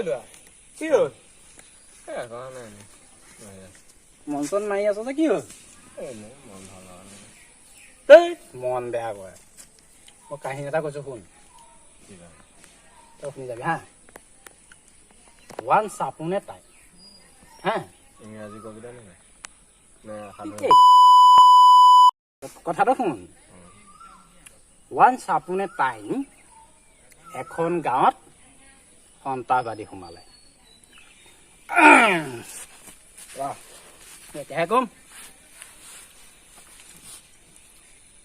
লোৱা, কি হ'ল? মন চন মাৰি আছ যে, কি হ'ল? মন বেয়া কৰে। মই কাহিনী এটা কৈছো, শুন, তই শুনি যাবি। হা, ওৱান্স আপন এ টাইম, হা। ইংৰাজী কবিতা নেকি? কথাটো শুন। ওৱান্স আপন এ টাইম এখন গাঁৱত সন্ত্ৰাসবাদী সোমালে। এতিয়াহে কম,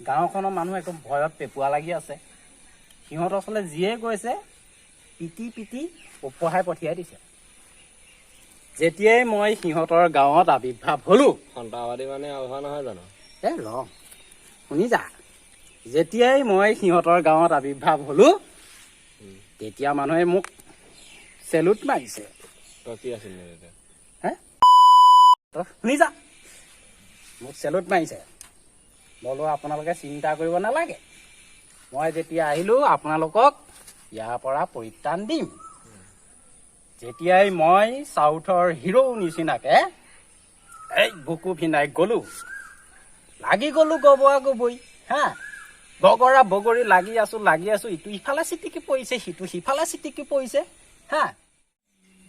গাঁওখনৰ মানুহ একদম ভয়ত পেপুৱা লাগি আছে। সিহঁতৰ ওচৰলৈ যিয়ে গৈছে পিটি পিটি উপহাই পঠিয়াই দিছে। যেতিয়াই মই সিহঁতৰ গাঁৱত আৱিৰ্ভাৱ হলো, সন্ত্ৰাসবাদী মানে আলফা নহয় জানো? এ ৰ, শুনি যা। যেতিয়াই মই সিহঁতৰ গাঁৱত আৱিৰ্ভাৱ হলো, তেতিয়া মানুহে মোক চেলুট মাৰিছে। তই কি আছিলি তেতিয়া? হে, তই শুনি যা। মোক চেলুট মাৰিছে। বোলো আপোনালোকে চিন্তা কৰিব নালাগে, মই যেতিয়া আহিলো আপোনালোকক ইয়াৰ পৰা পৰিত্ৰাণ দিম। যেতিয়াই মই চাউথৰ হিৰ' নিচিনাকে এই বুকু ফিনাই গলো, লাগি গলো গবোৱা গবৈ, হা, বগৰা বগৰী লাগি আছো, লাগি আছো, ইটো ইফালে চিটিকি পৰিছে, সিটো সিফালে চিটিকি পৰিছে, হা।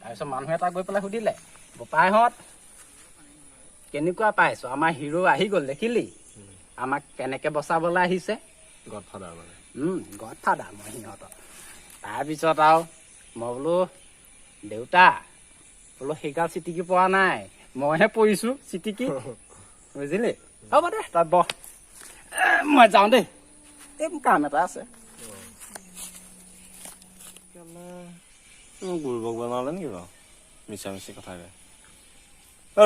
তাৰপিছত মানুহ এটা গৈ পেলাই সুধিলে, বোপাইহঁত কেনেকুৱা পাইছ, আমাৰ হিৰ' আহি গ'ল, দেখিলি আমাক কেনেকে বচাবলৈ আহিছে? গডফাদাৰ মানে। গডফাদাৰ মই সিহঁতৰ। তাৰপিছত আৰু মই বোলো দেউতা, বোলো সেইগাল চিটিকি পৰা নাই, মইহে পৰিছো চিটিকি, বুজিলি? হ'ব দে, তই বহ, মই যাওঁ দেই, এই মোৰ কাম এটা আছে। মোক বুৰ্বক বনালে নেকি বাৰু? মিছা মিছি কথা কয়।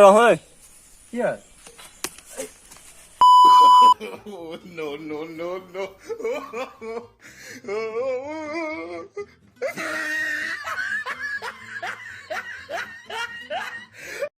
ৰহ, কি হয়? No, no, no, no.